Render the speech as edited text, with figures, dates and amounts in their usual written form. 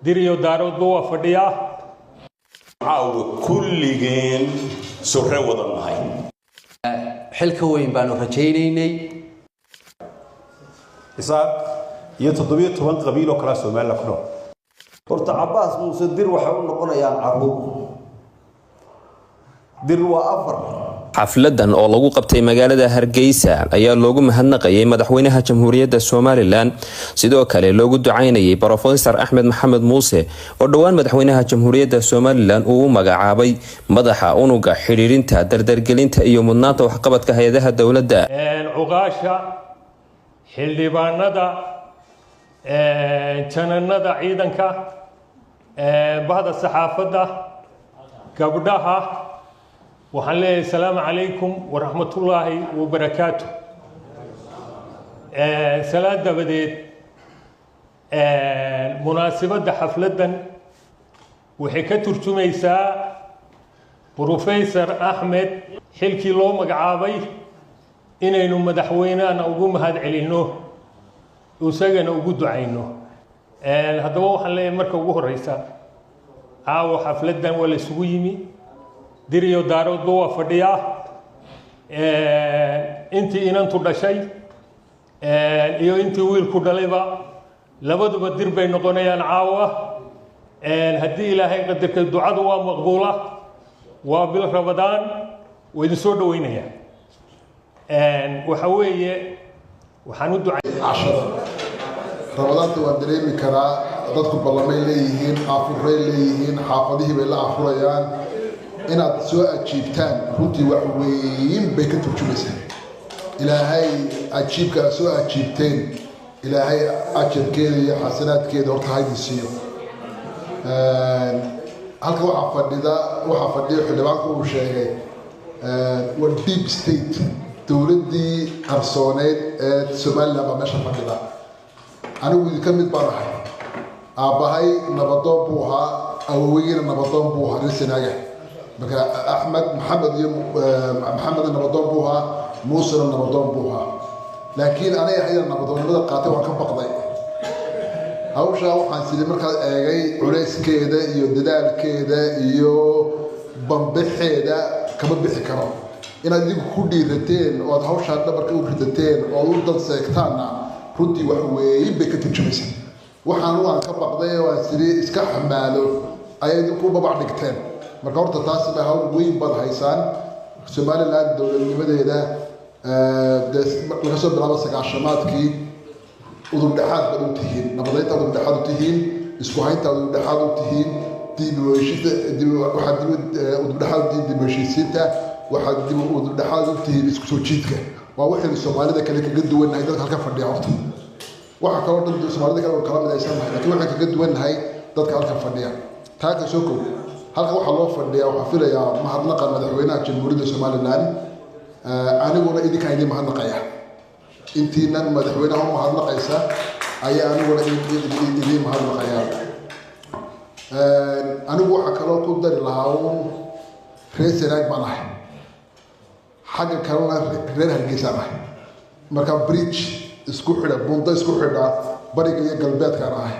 Diriyo Daaroodba waa fadhiyaa. Caawa kulligeen surre wada nahay. Xilka weyn baanu rajaynaynay. Isaaq iyo 17 qabiil oo kalaa Somaliland ku nool. Horta Cabaas Muuse Dir waxay u noqonayaan caruur. Dir waa afar. Xafladan oo lagu qabtay magaalada Hargeysa ayaa loogu mahadnaqayay madaxweynaha Jamhuuriyadda Somaliland, sidoo kale loogu ducaynayay Brofesor Axmed Maxamed Muuse oo dhowaan madaxweynaha Jamhuuriyadda Somaliland uu u magacaabay madaxa unuga xidhiirinta, dardargelinta iyo mudnaanta waxqabadka hay-adaha dowladda. Cuqaasha, xildhibaanada, jananada ciidanka, bahda saxaafadda, gabdhaha, waxaan leeyahay asalaamu calaykum waraxmatullaahi wabarakaatu. Salaad dabadeed, munaasibadda xafladdan waxay ka turjumaysaa Brofesor Axmed xilkii loo magacaabay inaynu madaxweynahana ugu mahad celinno, isagana ugu ducayno. Haddaba waxaan leeyahay, marka ugu horeysa, caawa xafladdan waa la isugu yimi, Diriyo Daaroodba waa fadhiyaa, intii inantu dhashay iyo intii wiilku dhalayba labaduba Dir bay noqonayaan caawa haddii Ilaahay qadarka. Ducadu waa maqbuula, waa bil Ramadaan, waa idin soo dhaweynaya. Waxa weeye waxaan u ducay Cashada Ramadaanta waan dareemi karaa, dadku ballamay leeyihiin, afuray leeyihiin, xaafadihii bay la afurayaan. Inaad soo ajiibtaan runtii wax weyn bay ka turjumaysaa. Ilaahay ajiibka aad soo ajiibteen, Ilaahay ajarkeeda iyo xasanaadkeeda horta haydin siiyo. Halka waxaa fadhida, waxaa fadhiya xildhibaanku uu sheegay, waa deep state, dowladdii qarsooneyd ee Somaliland baa meesha fadhida. Anigu idinka mid baan ahay. Aabbahay nabadoon buu ahaa, awoweygiina nabadoon buu ahaa, reer Sanaaga. Marka Axmed Maxamed iyo Maxamedna nabadoon buu ahaa, Muusena nabadoon buu ahaa, laakiin aniga ayada nabadoonnimada qaatay waan ka baqday hawshaa. Waxaan sidii markaad eegay culayskeeda iyo dadaalkeeda iyo bambixeeda, kama bixi karo. Inaad idinku ku dhiirateen oo aad hawshaa dhabarka u ridateen oo aad u danseegtaanna runtii wax weyn bay ka turjumaysaa. Waxaan waan ka baqday oo aan sidii iska xamaalo ayay idinku babac dhigteen. Marka horta taasi baa hawl weyn baad haysaan. Somaliland dowladnimadeeda dee laga soo bilaabo 90-aadkii udub dhexaad baad u tihiin, nabadeynta udub dhexaad u tihiin, isku haynta udub dhexaad u tihiin, waxaad dib udub dhexaad u tihiin dib u heshiisiinta, waxaad dib udub dhexaad u tihiin isku soo jiidka. Waa waxaynu Soomaalida kale kaga duwannahay. Dadka halka fadhiya horta waxa kaloo dhan Soomaalida kale kala midaysannahay, laakiin waxaan kaga duwannahay dadka halka fadhiya taa ka soo kow. Halka waxaa loo fadhiyaa, waxaan filayaa, mahadnaqa madaxweynaha Jamhuuriyadda Somaliland. Aniguna idinkaan idiin mahadnaqaya. Intiinan madaxweynaha u mahadnaqaysa ayaa aniguna idiin mahadnaqaya. Anigu waxaa kaloo ku dari lahaa uun, reer Sanaag baan ahay, xagga kalena reer Hargeysaan ahay. Marka bridge isku xidha, bundo isku xidha bariga iyo galbeedkaan ahay.